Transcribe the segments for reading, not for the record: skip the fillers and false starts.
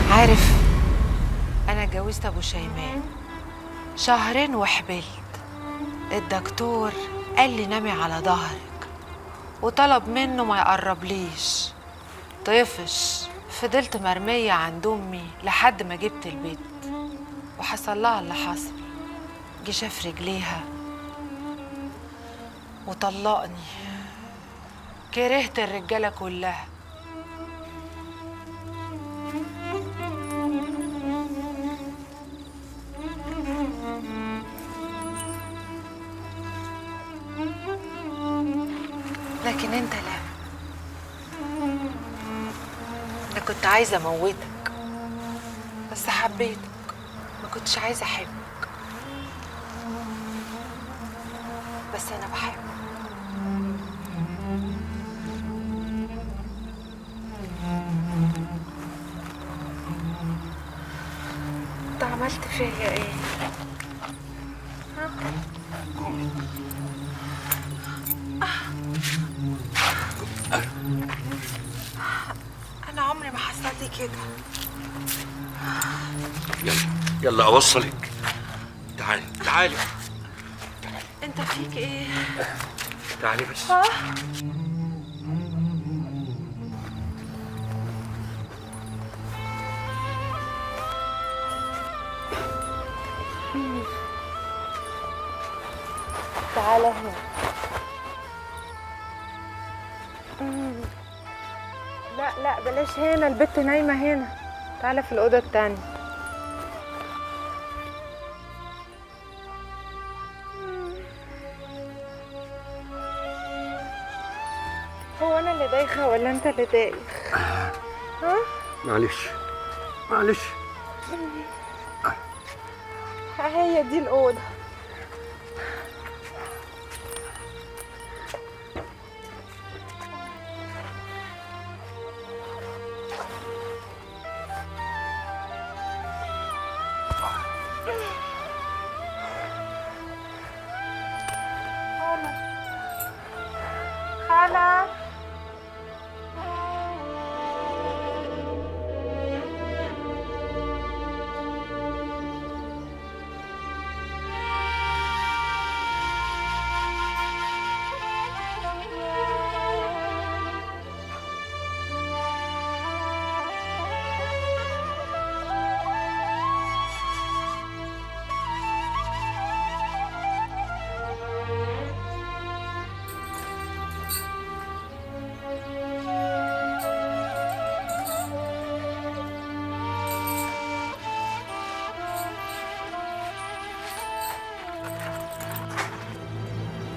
عارف، انا اتجوزت ابو شيماء شهرين وحبلت. الدكتور قال لي نامي على ظهرك، وطلب منه ما يقربليش. طفش، فضلت مرمية عند أمي لحد ما جبت البيت، وحصل لها اللي حصل. جه شاف رجليها وطلقني. كرهت الرجالة كلها. لكن انت لا، انا كنت عايزه اموتك، بس حبيتك، ما كنتش عايزه احبك، بس انا بحبك. انت عملت فيا ايه؟ ها؟ أنا عمري ما حصل لي كده. يلا يلا أوصلك. تعالي تعالي تعالي. أنت فيك إيه؟ تعالي بس. تعالى هنا. لا لا بلاش هنا، البت نايمة هنا. تعالى في الأوضة التانية. هو أنا اللي دايخة ولا أنت اللي دايخ؟ ها؟ معلش معلش. هي دي الأوضة. خالة،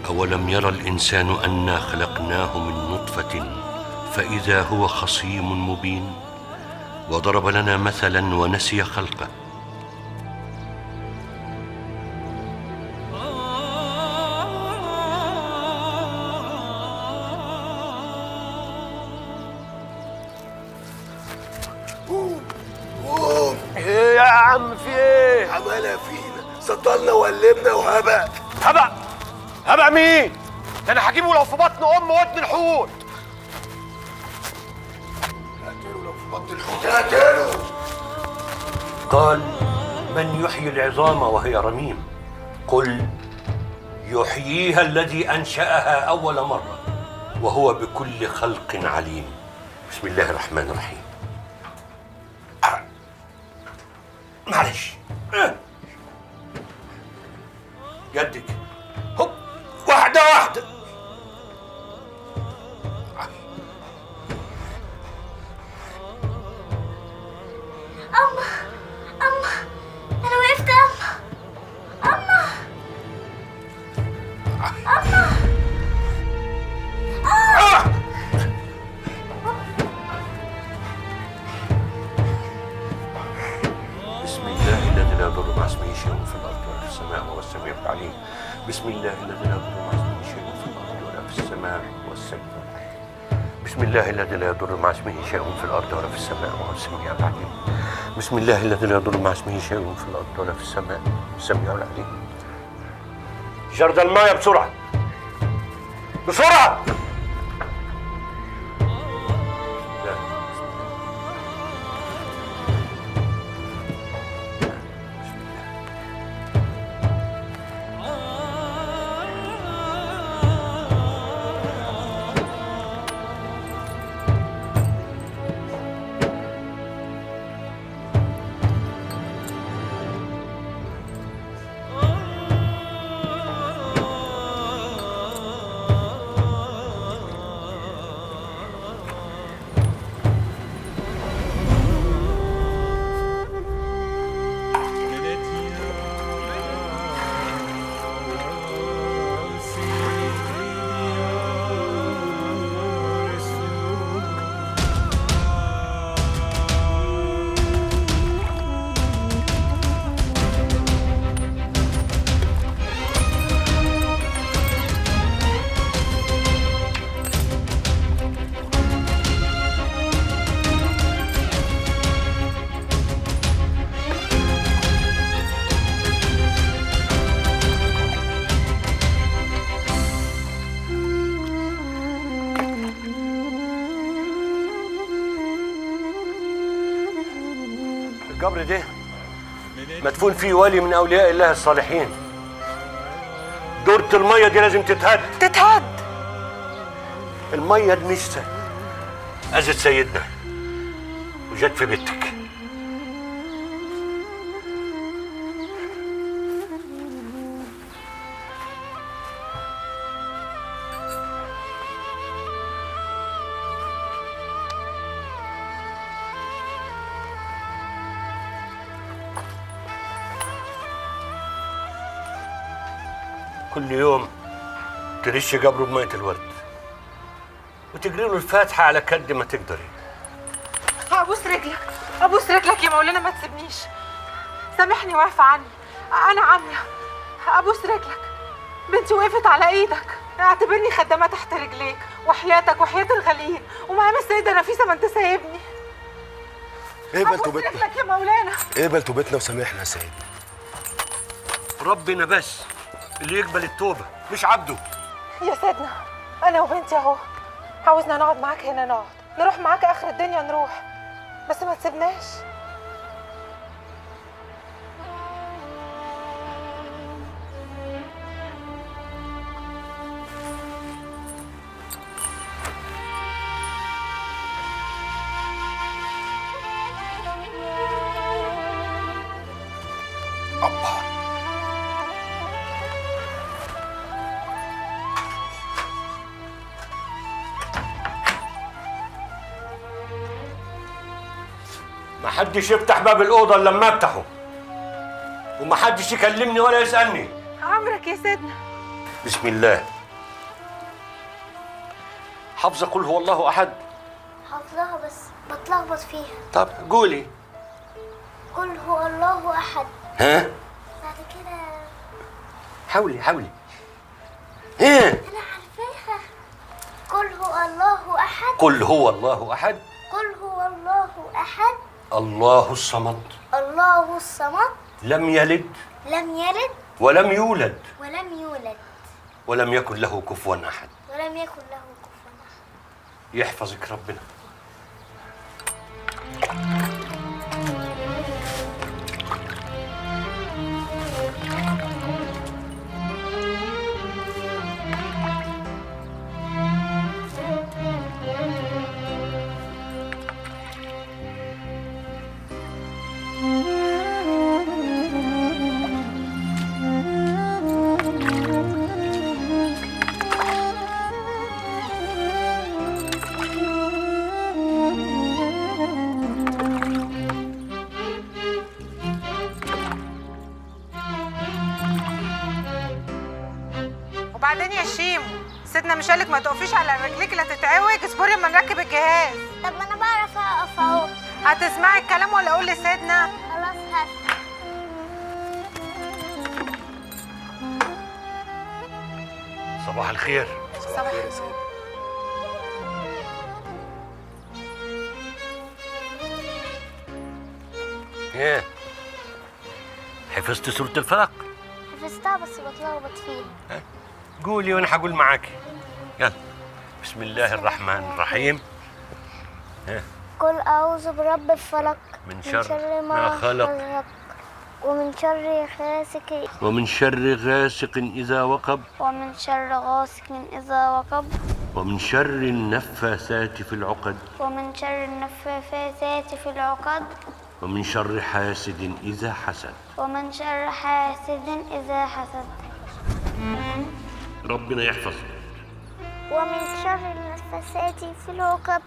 أولم يرى الإنسان أنا خلقناه من نطفة فإذا هو خصيم مبين وضرب لنا مثلا ونسي خلقه. قوم قوم. ايه يا عم، في ايه؟ عملها فينا، سطلنا وقلبنا وهبق. هبق؟ هبق مين؟ ده انا هجيبه لو في بطن ام ودن الحوت. هقتله لو في بطن الحوت، هقتله. قال من يحيي العظام وهي رميم؟ قل يحييها الذي أنشأها أول مرة وهو بكل خلق عليم. بسم الله الرحمن الرحيم. معلش جدك، هوب، واحدة واحدة. أما أما أنا وقفت. أما أما أما. بسم الله الذي لا يضر مع اسمه شيء في الأرض ولا في السماء وهو السميع العليم. بسم الله الذي لا يضر مع اسمه شيء في الأرض ولا في السماء وهو السميع العليم. بسم الله الذي لا يضر مع اسمه شيء في الأرض ولا في السماء وهو السميع العليم. بسم الله الذي لا يضر مع اسمه شيء في الأرض ولا في السماء السميع العليم. جرد المايه بسرعة بسرعة. لا. القبر ده مدفون فيه ولي من اولياء الله الصالحين. دورة المية دي لازم تتهد. تتهد؟ المية دي اذت سيدنا وجت في بيتك. كل يوم ترش قبره بمية الورد وتجري له الفاتحة على كد ما تقدري. أبوس رجلك، أبوس رجلك يا مولانا، ما تسيبنيش. سامحني واعفى عني، أنا عامية. أبوس رجلك، بنتي وقفت على إيدك، اعتبرني خدامة تحت رجليك، وحياتك وحياة الغاليين ومقام السيدة نفيسة ما أنت سايبني. اقبل توبتنا. أبوس رجلك يا مولانا. اقبل توبتنا وسامحنا يا سيدنا. ربنا بس اللي يقبل التوبة مش عبده. يا سيدنا أنا وبنتي أهو، عاوزنا نقعد معاك هنا، نقعد، نروح معاك آخر الدنيا نروح، بس ما تسيبناش. أبا محدش يفتح باب الأوضة إلا لما أفتحه، ومحدش يكلمني ولا يسألني. عمرك يا سيدنا. بسم الله. حافظة قل هو الله أحد؟ حافظاها بس بتلخبط فيها. طب قولي. قل هو الله أحد. ها؟ بعد كده حاولي حاولي. ايه؟ أنا عارفاها. قل هو الله أحد. قل هو الله أحد. قل هو الله أحد. الله الصمد. الله الصمد. لم يلد. لم يلد. ولم يولد. ولم يولد. ولم يكن له كفوا أحد. ولم يكن له كفوا أحد. يحفظك ربنا. وبعدين يا شيمو، سيدنا مش قالك ما تقفيش على رجليك لا تتعوج؟ اصبري اما نركب الجهاز. طب ما انا بعرف اقف اهو. هتسمعي الكلام ولا اقول لسيدنا؟ خلاص هسمع. صباح الخير. صباح الخير يا سيدنا. ايه؟ حفظت سورة الفلق؟ حفظتها بس بتلخبط فيها. قولي وانا هقول معاكي. يلا. بسم الله الرحمن الرحيم. قل اعوذ برب الفلق من شر ما خلق، ومن شر غاسق، ومن شر غاسق إذا وقب، ومن شر غاسق إذا وقب، ومن شر النفاثات في العقد، ومن شر النفاثات في العقد، ومن شر حاسد إذا حسد، ومن شر حاسد إذا حسد. ربنا يحفظك. ومن شر النفاثات في العقد.